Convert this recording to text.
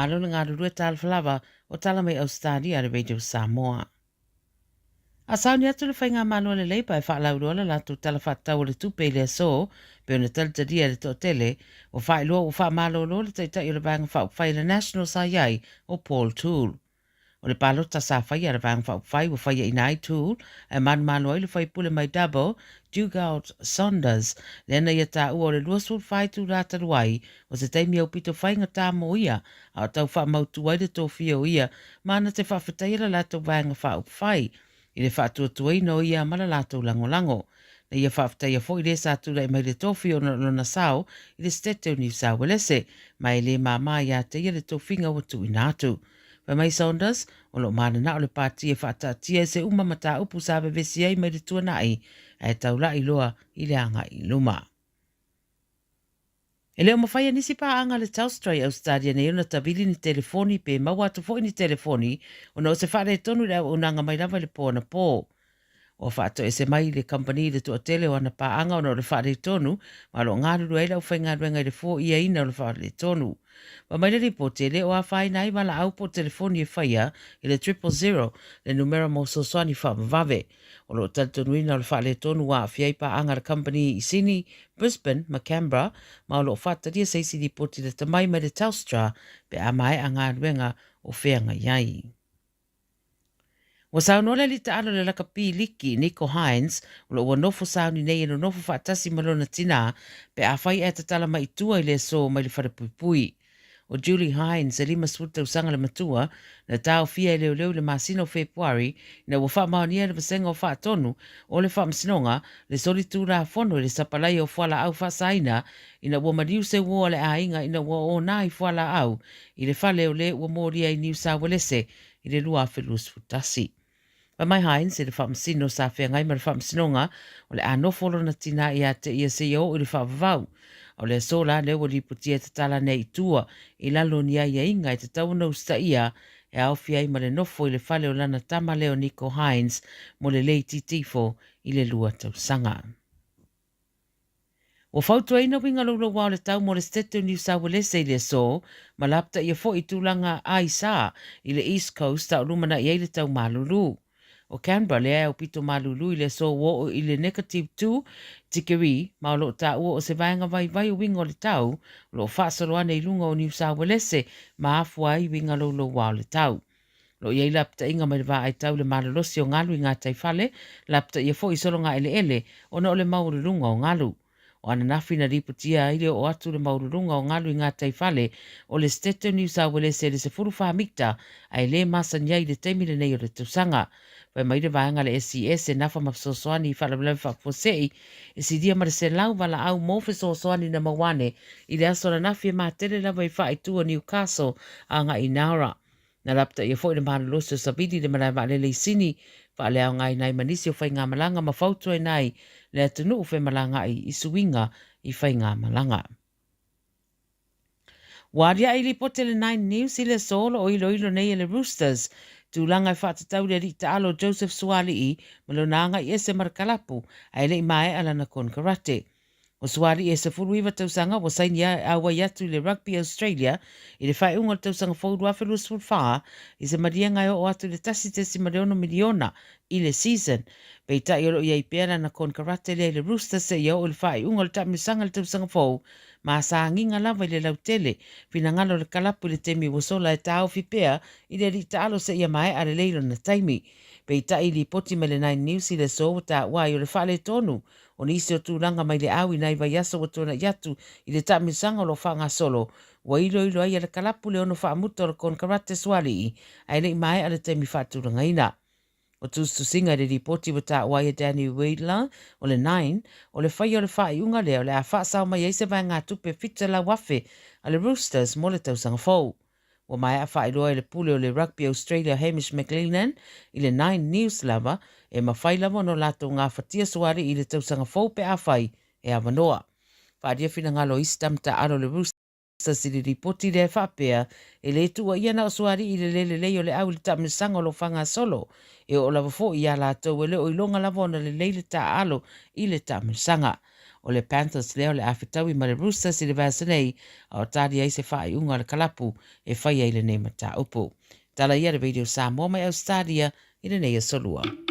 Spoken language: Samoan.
Malo le galulue talofa lava o tala mai Ausetalia a le Radio Samoa. A sauni atu le Faigamalo a le Labour e faalauiloa le latou Tala Faatatau o le Tupe i le aso, pei ona talitalia e le toatele, ua faailoa ua faamalolo le Taitai o le Vaega Faaupufai a le National sa i ai, o Paul Toole. O le palota sa faia a le Vaega Faaupufai ua faiaina ai Toole ae manumalo ai le faipule mai Dubbo, Dugald Saunders, lea na ia taua o le 24 itulā talu ai o se taimi aupito faigata mo ia a o tau faamautu ai le tofia o ia ma na te faafetaia le latou Vaega Faaupufai i le faatuatuaina o ia ma le latou lagolago. Na ia faafetaia foi le sa tulai mai le tofi ona o lona sao i le Setete o Niu Sauelese, ma e le māmā iā te ia le tofiga ua tuuina atu. Fai mai Saunders, o lo o mananao le pati e faataatia i se uma mataupu sa vevesi ai mai le tuanai, ae taula'i loa i le agai i luma. E le o mafai e nisi paaga a le Telstra i Ausetalia nei ona tavili ni telefoni pe maua atu foi ni telefoni ona o se faaletonu i le auaunaga mai lava i le po anapō. Ua faatoese mai le kamupani i le toatele o ana paaga ona o le faaletonu ma o lo o galulue ai le aufaigaluega i le foiaina o le faaletonu. Fai mai le lipoti e le o afaina ai valaau po o telefoni e faia i le 000, le numera mo fesoasoani faavavave. O lo o talitonuina o le faaletonu ua aafia ai paaga a le kamupani i Sydney, Brisbane ma Canberra, ma o lo o faatalia se isi lipoti lata mai mai le Telstra pe a maea galuega o feagai ai. Ua saunoa le alii taalo i le lakapi liki, Nicho Hynes, o lo o ua nofo sauni nei e nonofo faatasi ma lona tinā pe afai ae tatala mai i tua i le aso mai le falepuipui. ʻO Julie Hynes, e 50 tausaga le matua, na taofia e leoleo i le masina o Fepuari ina ua faamaonia e le Vasega o Faatonu o le Faamasinoga le solitulafono i le sapalaia o fualaau faasaina ina ua maliu se uo a le aiga ina ua ona i fualaau i le fale o le ua molia i Niu Sauelese i le 2021. Fai mai Hynes i le faamasino sa feagai ma le faamasinoga o le a nofo lona tinā iā te ia seia oo i le faavavau. O le aso la lea ua lipotia e tatala nei i tua i lalo o ni aiaiga e tatau ona usitaia e aofia ai ma le nofo i le fale o lana tama lea o Nico Hynes mo le le itiiti ifo i le lua tausaga. Ua fautuaina uiga louloua o le tau mo le Setete o Niu Sauelese i le aso, ma lapataia foi i tulaga aisa i le East Coast a o lumanai ai le tau malulu. O Canberra lea e aupito malulu i le aso ua oo i le negative 2 tikeri ma o lo o taua o se vaega vaivai o uiga o le tau o lo o faasolo ane i luga o Niu Sauelese ma afua ai uiga louloua o le tau. O lo o i ai lapataiga mai le vaai tau i le malolosi o galu i gataifale, lapataia foi i sologa eleele ona o le maualuluga o galu. O ananafi na lipotia ai le oo atu le maualuluga o galu i gataifale o le Setete o Niu Sauelese i le 14 mita ae le masani ai i le taimi lenei o le tausaga. Fai mai le vaega a le SES e nafa ma fesoasoani i faalavelave faafuasei e silia ma le 100 valaau mo fesoasoani na maua ane i le aso ananafi e matele lava i faaitu o Newcastle agai i Nowra. Na lapataia foi le malolosi o Savili i le malae vaalele i Sini, faaleaogaina ai ma nisi o faigamalaga ma fautuaina ai le atunuu femalagaai i suiga i faigamalaga. Ua aliae i lipoti a le Nine News i le aso o lo o iloilo nei e le Roosters tulaga e faatatau i le alii taalo Joseph Suaalii ma lona agai ese ma le kalapu ae le i maea lana konekarate. O Suaalii e 19 tausaga ua saini auai atu i le Rugby Australia i le faaiuga o le tausaga fou 2024 i se maliega e oo atu i le 1.6 miliona i le season. Peitai o lo o i ai pea lana konekarate lea i le Roosters seia oo i le faaiuga o le taamilosaga i le tausaga fou ma sa agiga lava i le lautele finagalo o le kalapu i le taimi ua sola e taofi pea i le alii taalo seia maea lelei lona taimi. Peitai i lipoti mai le Nine News i le aso ua taua ai o le faaletonu O nisi o tulaga mai le au i nai vaiaso ua tuanai atu i le taamilosaga o lo o faagasolo, ua iloilo ai e le kalapu le ono faamuta o le konekarate sualii ae le i maea le taimi faatulagaina. O tusitusiga i le lipoti ua taua ai e Danny Wheeler o le Nine, o le faia o le faaiuga lea o le a faasao mai ai se vaegatupe $700,000 a le Roosters mo le tausaga fou. Ua maea faailoa e le pule o le Rugby Australia Hamish McLennan i le Nine News lava, e mafai lava ona latou gafatia sualii i le tausaga fou pe afai e avanoa. Faaalia finagalo o isi tamataaalo o le Roosters i le lipoti lea e faapea, e le tuuaia na o sualii i le le lelei o le au i le taamilosaga o lo o faagasolo. E oo lava foi iā latou e le o iloga lava ona lelei le taaalo i le taamilosaga. O le Panthers lea o le a fetaui ma le Roosters i le vaiaso nei, a o tali ai se faaiuga a le kalapu e fai ai lenei mataupu. Tala ia a le Radio Samoa mai Ausetalia i lenei aso Lua.